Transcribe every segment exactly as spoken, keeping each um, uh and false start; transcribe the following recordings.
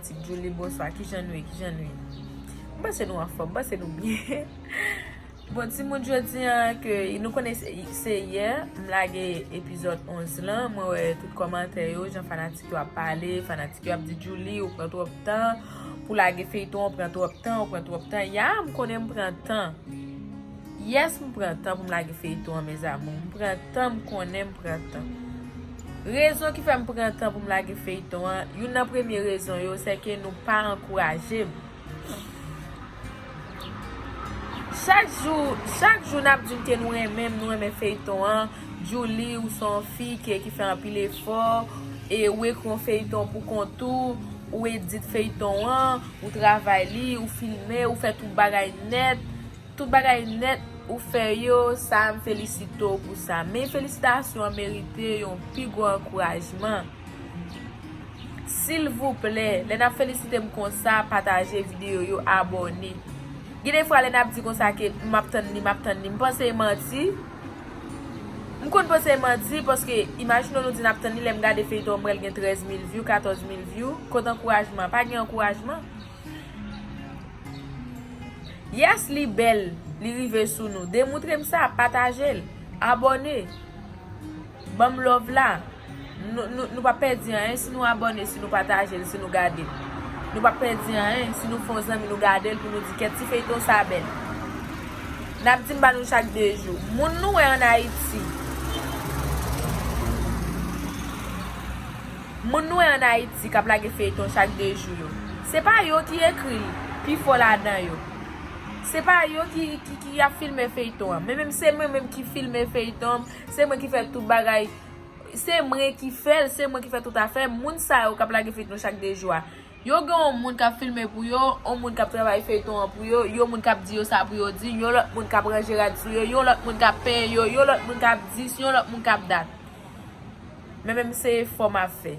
Ti Julie, bonswa. Kijan nou ye? Kijan nou ye? M panse nou anfòm, m panse nou byen. Bon, timoun, jodi a, ke nou konnen se, se yè, m lage epizòd onz lan, mwen wè tout kòmantè yo, jan fanatik yo ap pale, fanatik yo ap di, Julie, ou pran twòp tan pou lage feyton, ou pran twòp tan, ou pran twòp tan. Ya, m konnen m pran tan. Yes, m pran tan pou m lage feyton an, mes amours. M pran tan, m konnen m pran tan. Rezon ki fè m pran tan pou m lage feyton an, youn nan premye rezon yo, se ke nou pa ankouraje m. Chak jou, chak jou n ap di m ke nou renmen m, nou renmen feyton an. Julie, ou se yon fi ke, ki fè anpil efò, e ou ekri yon feyton pou kont ou, ou edit feyton an, ou travay li, ou filme, ou fè tout bagay nèt. Tout bagay nèt ou fè yo, sa m felisite w pou sa. Men felisitasyon an merite yon pi gwo ankourajman. Silvouplè, lè n ap felisite m konsa, pataje videyo yo, abòne. Gen de fwa lè n ap di konsa ke m ap tann li, m ap tann li, m panse e manti. M konn panse e manti paske imajine w nou di n ap tann li, lè m gade feyton an, m wè l gen trèz mil view, katòz mil view. Kote ankourajman? Pa gen ankourajman. Yes, li bèl, li rive sou nou. Demontre m sa, pataje l, abòne. Ban m love la. Nou, nou, nou p ap pèdi anyen si nou abòne, si nou pataje l, si nou gade l. Nou p ap pèdi anyen si nou fè yon zanmi nou gade l pou nou di, "Kèt ti feyton sa bèl." N ap di m ba nou chak de jou. Moun nou wè ann Ayiti. Moun nou wè ann Ayiti k ap lage feyton chak de jou yo. Se pa yo ki ekri l pi fò ladan yo. Se pa yo ki, ki, ki ap filme feyton an. Men menm se mwen menm ki filme feyton an. Se mwen ki fè tout bagay. Se mwen ki fè l, se mwen ki fè tout afè. Moun sa yo k ap lage feyton chak de jou a. Yo gen yon moun k ap filme pou yo, yon moun k ap travay feyton an pou yo, yon moun k ap di yo sa pou yo di, yon lòt moun k ap ranje rad sou yo, yon lòt moun k ap penyen yo, yon lòt moun k ap dis, yon lòt moun k ap dat. Men menm se efò m ap fè.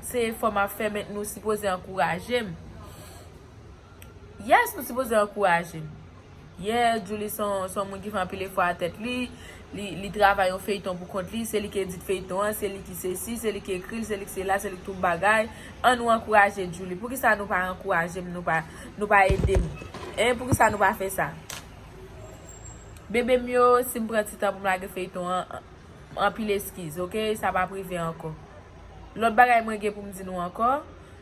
Se efò m ap fè, men nou sipoze ankouraje m. Yes, nou sipoze ankouraje m. Yeah, Julie se yon, se yon moun ki fè anpil efò a tèt li. Li, li travay yon feyton pou kont li. Se li ki edit feyton an, se li ki sesi, se li ki ekri l, se li ki sela, se li ki tout bagay. An nou ankouraje Julie. Poukisa nou pa ankouraje m, nou pa, nou pa ede m? Hein, poukisa nou pa fè sa? Bebe m yo, si m pran ti tan pou m lage feyton an, anpil eskiz, oke? Sa p ap rive ankò. Lòt bagay mwen gen pou m di nou ankò,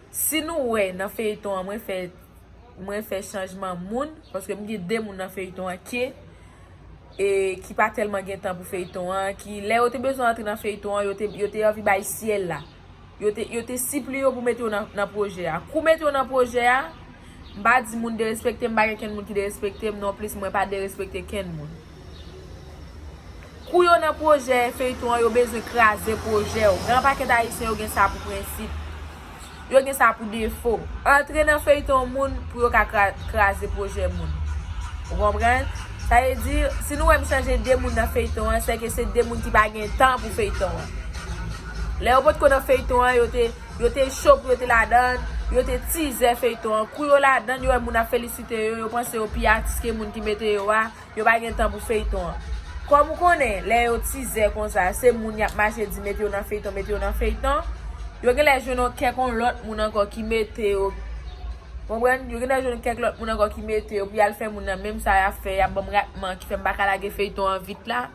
si nou wè nan feyton an, mwen fè, mwen fè chanjman moun, paske m gen de moun nan feyton an ke, e, ki pa tèlman gen tan pou feyton an, ki lè yo te bezwen antre nan feyton an, yo te, yo te anvi bay syèl la. Yo te, yo te sipliye w pou mete yo nan, nan pwojè a. Kou mete yo nan pwojè a, m pa di moun derespekte m, m pa gen kenn moun ki derespekte m nonplis, mwen pa derespekte kenn moun. Kou yo nan pwojè feyton an, yo bezwen kraze pwojè w. Gen yon pakèt Ayisyen, yo gen sa pou prensip. Yo gen sa pou defo. Antre nan feyton moun pou yo ka kra-, kraze pwojè moun. Ou konprann? Sa vle di, si nou wè m chanje de moun nan feyton an, se ke se de moun ki pa gen tan pou feyton an. Lè yo potko nan feyton an, yo te, yo te cho pou yo te ladan, yo te tizè feyton an. Kou yo ladan, yo wè moun ap felisite yo, yo panse yo pi atis ke moun ki mete yo a, yo pa gen tan pou feyton an. Kòm ou konnen, lè yo tizè konsa, se moun y ap mache di mete yo nan feyton, mete yo nan feyton. Yo genlè jwenn yon kèk yon lòt moun ankò ki mete yo. Konprann? Yo genlè jwenn kèk lòt moun ankò ki mete yo pou y al fè moun nan menm sa y ap fè, y ap ban m ratman ki fè m pa ka lage feyton an vit la.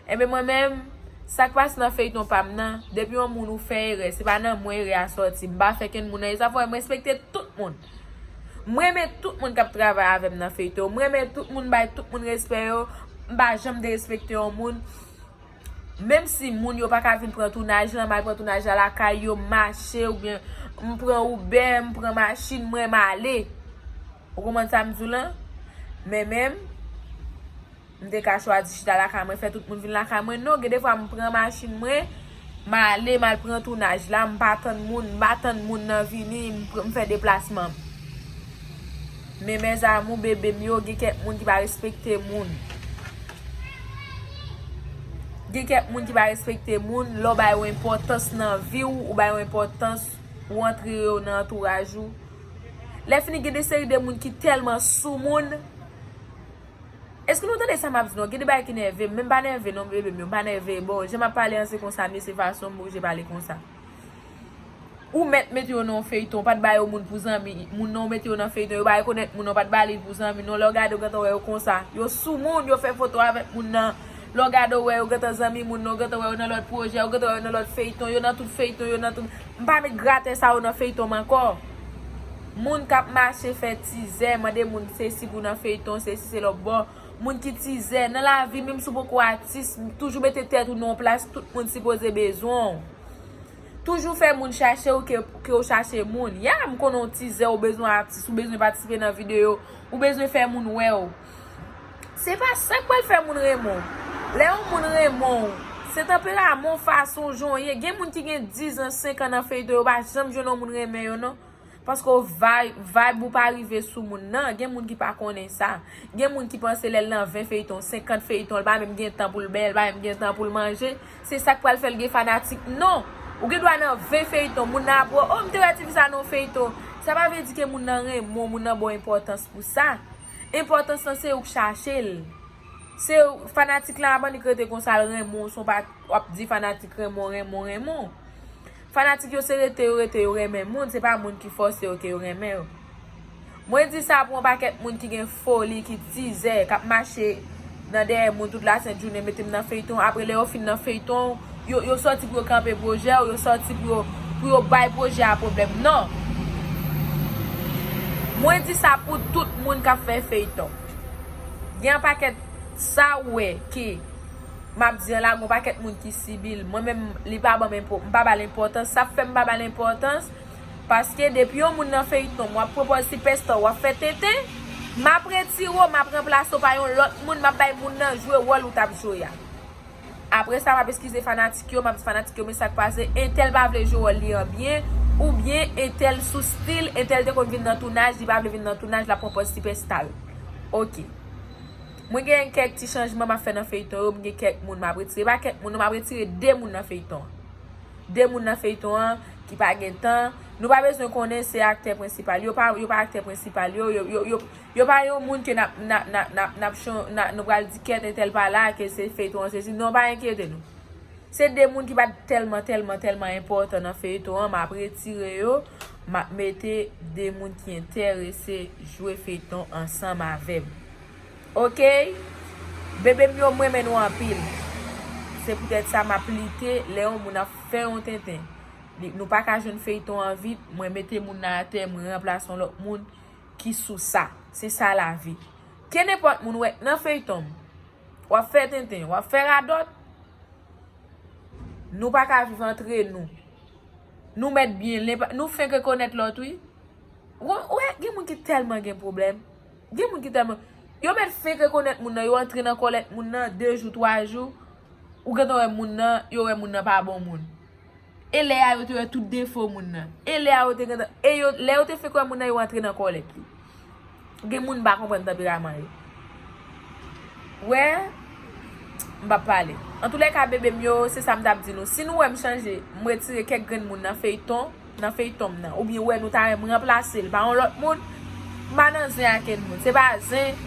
Enben mwen menm, sa k pase nan feyton pa m nan, depi yon moun ou fè erè, se pa nan mwen erè a sòti. M pa fè kenn moun anyen. Sa fè m respekte tout moun. M renmen tout moun k ap travay avè m nan feyton. M renmen tout moun, bay tout moun respè yo. M pa janm derespekte yon moun. Menm si moun yo pa ka vin pran tounaj lan, m al pran tounaj la lakay yo, m mache oubyen m pran Uber, m pran machin mwen, m ale. Ou konprann sa m di w lan? Men menm, m te ka chwazi chita lakay mwen, fè tout moun vin lakay mwen. Non, gen de fwa m pran machin mwen, m ale, m al pran tounaj la, m pa tann moun, m pa tann moun nan vini, m pr-, m fè deplasman m. Men mes amours, bebe m yo, gen kèk moun ki pa respekte moun. Gen kèk moun ki pa respekte moun, lè w ba yo enpòtans nan vi w, ou ba yo enpòtans, ou antre yo nan antouraj ou. Lè fini, gen de seri de moun ki tèlman sou moun. Èske nou tande sa m ap di nou? Gen de bagay ki nève m, men m pa nève non, bebe m yo, m pa nève. Bon, jan m ap pale an, se konsa m ye, se fason m oblije pale konsa. Ou mèt mete yo nan yon feyton, ou pa t ba yo moun pou zanmi moun nan, ou mete yo nan feyton, yo pa rekonèt moun nan, ou pa t ba li l pou zanmi non. Lè w gade, ou gentan wè yo konsa. Yo sou moun, yo fè foto avèk moun nan. Lè w gade, ou wè yo gentan zanmi moun nan, ou gentan wè yo nan lòt pwojè, ou gentan wè yo nan lòt feyton, yo nan tout feyton, yo nan tout. M pa met gratè sa yo nan feyton m ankò. Moun k ap mache fè tizè, mande moun se si pou nan feyton, se si se lòt bò. Moun ki tizè, nan lavi, menm si w poko atis, toujou mete tèt ou nan yon plas, tout moun sipoze bezwen w. Toujou fè moun chache w ke, ke w chache moun. Ya, m konnen w tizè, ou bezwen atis, ou bezwen patisipe nan videyo, ou bezwen fè moun wè w. Se pa sa k pral fè moun renmen w. Lè yon moun renmen w, se tanperaman w, fason w, jan w ye. Gen moun ki gen diz an, senk an nan feyton, yo pa janm jwenn yon moun renmen yo, non. Paske w vibe, vibe ou pa rive sou moun nan. Gen moun ki pa konnen sa. Gen moun ki panse lè l nan ven feyton, senkant feyton, l pa menm gen tan pou l bèl, l pa menm gen tan pou l manje. Se sa k pral fè l gen fanatik. Non! Ou gen dwa nan ven feyton, moun nan ap wè w, "Oh, m te wè tifi sa nan yon feyton." Sa pa vle di ke moun nan renmen w, moun nan ba w enpòtans pou sa. Enpòtans lan se ou k chache l. Se fanatik lan ap annik rete konsa, l renmen w, se w pa w ap di fanatik renmen w, renmen w, renmen w. Fanatik yo se rete yo rete, yo renmen moun, se pa moun ki fòse yo ke yo renmen yo. Mwen di sa pou yon pakèt moun ki gen foli, ki tizè, k ap mache nan dèyè moun tout lasent jounen, mete m nan feyton, apre lè yo fin nan feyton, yo, yo sòti pou yo kanpe pwojè yo, yo sòti pou yo, pou yo bay pwojè a pwoblèm. Non! Mwen di sa pou tout moun k ap fè feyton. Gen yon pakèt sa w wè ke m ap di an la, gen yon pakèt moun ki sibi l. Mwen menm, li pa ban m enpo-, m pa ba l enpòtans. Sa fè m pa ba l enpòtans, paske depi yon moun nan feyton, w ap pran pòz sipèsta, w ap fè tenten, m ap retire w, m ap ranplase w pa yon lòt moun, m ap bay moun nan jwe wòl ou t ap jwe a. Apre sa, m ap eskize fanatik yo, m ap di fanatik yo, men sa k pase, entèl pa vle jwe wòl li an byen, oubyen entèl sou stil, entèl te konn vin nan tounaj, li pa vle vin nan tounaj, l ap pran pòz sipèsta l. Oke. Mwen gen kèk ti chanjman m ap fè nan feyton yo, m gen kèk moun m ap retire. Pa kèk moun, non, m ap retire de moun nan feyton an. De moun nan feyton an ki pa gen tan. Nou pa bezwen konnen se aktè prensipal. Yo pa, yo pa aktè prensipal yo, yo, yo, yo, yo pa yon moun ke n ap, n ap, n ap, n ap, n ap chon-, n ap, nou pral di kèt entèl pa la, ke se feyton an sesi. Non, pa enkyete nou. Se de moun ki pa t tèlman, tèlman, tèlman enpòtan nan feyton an, m ap retire yo, m ap mete de moun ki enterese jwe feyton ansanm avè m. Oke? Bebe m yo, m renmen nou anpil. Se poutèt sa m ap lite lè yon moun ap fè yon tenten. Li, nou pa ka jwenn feyton an vit, mwen mete moun nan atè, mwen ranplase yon lòt moun ki sou sa. Se sa lavi. Kenenpòt moun w wè k nan feyton m, w ap fè tenten, w ap fè radòt, nou pa ka viv antre nou. Nou mèt byen, len pa, nou fenk rekonèt lòt, wi. Ou, ou wè, gen moun ki tèlman gen pwoblèm. Gen moun ki tèlman, yo mèt fenk rekonèt moun nan, yo antre nan kòlèt moun nan, de jou, twa jou, ou gentan wè moun nan, yo wè moun nan pa bon moun. E lè a yo te wè tout defo moun nan. E lè a yo te gentan, e yo, lè yo te fenk wè moun nan, yo antre nan kòlèt li. Gen moun m pa konprann tanperaman yo. Wè, m p ap pale. Antoulèka, bebe m yo, se sa m t ap di nou. Si nou wè m chanje, m retire kèk grenn moun nan feyton, nan feyton m nan, oubyen wè nou ta renmen m ranplase l pa yon lòt moun, m pa nan zen ak kenn moun. Se pa zen,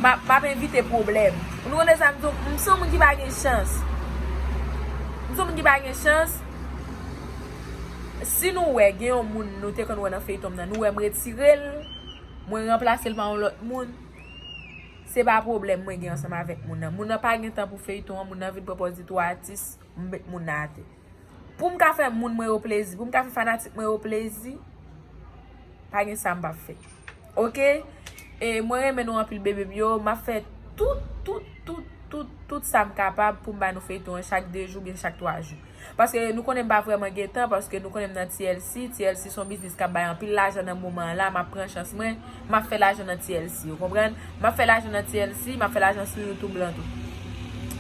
m ap, m ap evite pwoblèm. Nou konnen sa m di w, m se yon moun ki pa gen chans. M se yon moun ki pa gen chans. Si nou wè gen yon moun nou te konn wè nan feyton m nan, nou wè m retire l, mwen ranplase l pa yon lòt moun, se pa pwoblèm mwen gen ansanm avèk moun nan. Moun nan pa gen tan pou feyton an, moun nan vin pran pòz li twò atis, m met moun nan atè. Pou m ka fè moun mwen yo plezi, pou m ka fè fanatik mwen yo plezi, pa gen sa m p ap fè. Oke? E mwen renmen nou anpil, bebe m yo. M ap fè tout, tout, tout, tout, tout sa m kapab pou m ba nou feyton an chak de jou, oubyen chak twa jou. Paske nou konnen m pa vrèman gen tan, paske nou konnen m nan T L C. T L C se yon biznis k ap bay anpil lajan nan moman an la. M ap pran chans mwen, m ap fè lajan nan T L C. Ou konprann? M ap fè lajan nan T L C, m ap fè lajan sou YouTube lan tou.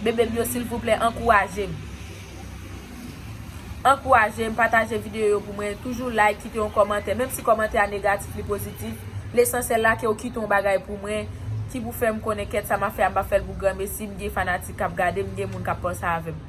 Bebe m yo, silvouplè, ankouraje m. Ankouraje m, pataje videyo yo pou mwen. Toujou like, kite yon kòmantè. Menm si kòmantè a negatif, li pozitif, lesansyèl la ke w kite yon bagay pou mwen, ki pou fè m konnen kèt sa m ap fè a, m p ap fè l pou granmesi, m gen fanatik k ap gade m, gen moun k ap panse avè m.